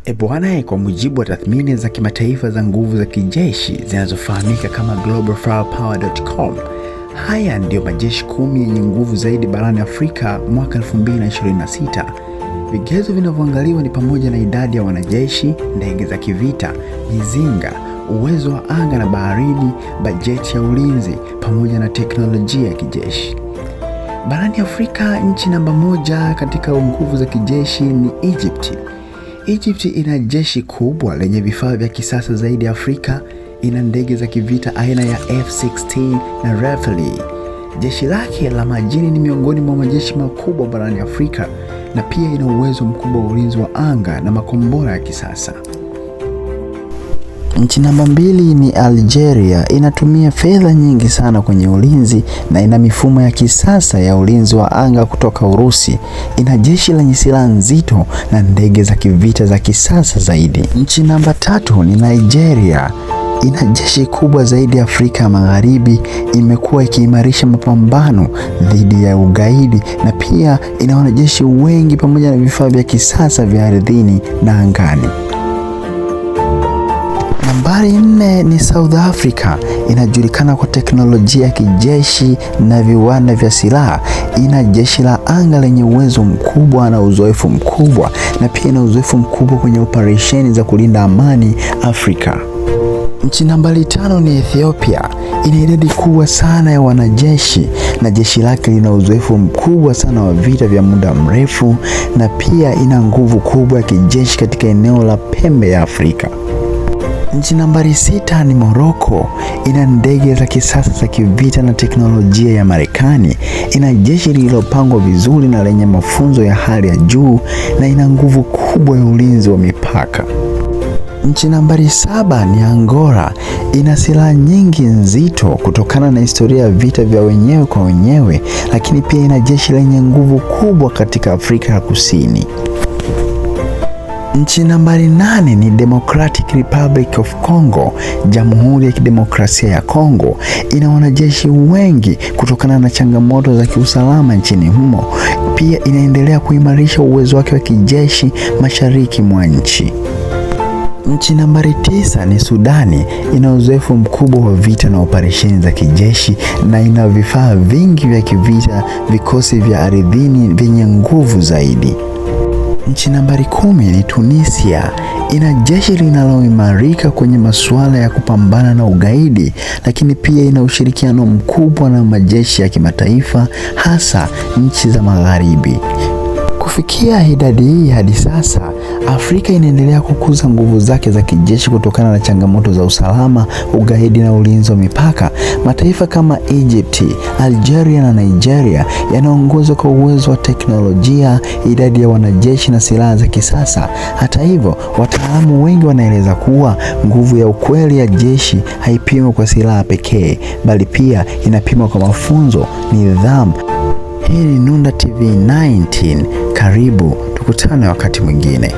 E bwana, kwa mujibu wa tathmini za kimataifa za nguvu za kijeshi zinazofahamika kama globalfirepower.com, haya ndiyo majeshi 10 yenye nguvu zaidi barani Afrika mwaka 2026. Vigezo vinavyoangaliwa ni pamoja na idadi ya wanajeshi, ndege za kivita, mizinga, uwezo wa anga na baharini, bajeti ya ulinzi, pamoja na teknolojia ya kijeshi. Barani Afrika, nchi namba 1 katika nguvu za kijeshi ni Egypt. Egypt ina jeshi kubwa lenye vifaa vya kisasa zaidi Afrika. Ina ndege za kivita aina ya F-16 na Rafale. Jeshi lake la majini ni miongoni mwa majeshi makubwa barani Afrika na pia ina uwezo mkubwa wa ulinzi wa anga na makombora ya kisasa. Nchi namba 2 ni Algeria. Inatumia fedha nyingi sana kwenye ulinzi na ina mifumo ya kisasa ya ulinzi wa anga kutoka Urusi. Ina jeshi lenye silaha nzito na ndege za kivita za kisasa zaidi. Nchi namba 3 ni Nigeria. Ina jeshi kubwa zaidi Afrika Magharibi. Imekuwa ikiimarisha mapambano dhidi ya ugaidi na pia ina wanajeshi wengi pamoja na vifaa vya kisasa vya ardhini na angani. Nambari 4 ni South Africa. Inajulikana kwa teknolojia ya kijeshi na viwanda vya silaha. Ina jeshi la anga lenye uwezo mkubwa na uzoefu mkubwa, na pia ina uzoefu mkubwa kwenye operesheni za kulinda amani Afrika. Nchi nambari 5 ni Ethiopia. Ina idadi kubwa sana ya wanajeshi na jeshi lake lina uzoefu mkubwa sana wa vita vya muda mrefu, na pia ina nguvu kubwa ya kijeshi katika eneo la pembe ya Afrika. Nchi nambari 6 ni Morocco. Ina ndege za kisasa za kivita na teknolojia ya Marekani. Ina jeshi lililopangwa vizuri na lenye mafunzo ya hali ya juu na ina nguvu kubwa ya ulinzi wa mipaka. Nchi nambari 7 ni Angola. Ina silaha nyingi nzito kutokana na historia ya vita vya wenyewe kwa wenyewe, lakini pia ina jeshi lenye nguvu kubwa katika Afrika ya Kusini. Nchi nambari 8 ni Democratic Republic of Congo. Jamhuri ya Kidemokrasia ya Kongo ina wanajeshi wengi kutokana na changamoto za kiusalama nchini humo. Pia inaendelea kuimarisha uwezo wake wa kijeshi mashariki mwa nchi. Nchi nambari 9 ni Sudani. Ina uzoefu mkubwa wa vita na operesheni za kijeshi na ina vifaa vingi vya kivita, vikosi vya ardhini vyenye nguvu zaidi. Nchi nambari 10 ni Tunisia. Ina jeshi linaloimarika kwenye masuala ya kupambana na ugaidi, lakini pia ina ushirikiano mkubwa na majeshi ya kimataifa, hasa nchi za Magharibi. Kufikia idadi hii hadi sasa, Afrika inaendelea kukuza nguvu zake za kijeshi kutokana na changamoto za usalama, ugaidi na ulinzi wa mipaka. Mataifa kama Egypt, Algeria na Nigeria yanaongozwa kwa uwezo wa teknolojia, idadi ya wanajeshi na silaha za kisasa. Hata hivyo, wataalamu wengi wanaeleza kuwa nguvu ya ukweli ya jeshi haipimwi kwa silaha pekee, bali pia inapimwa kwa mafunzo, nidhamu. Hii ni Nunda TV 19. Karibu tukutane wakati mwingine.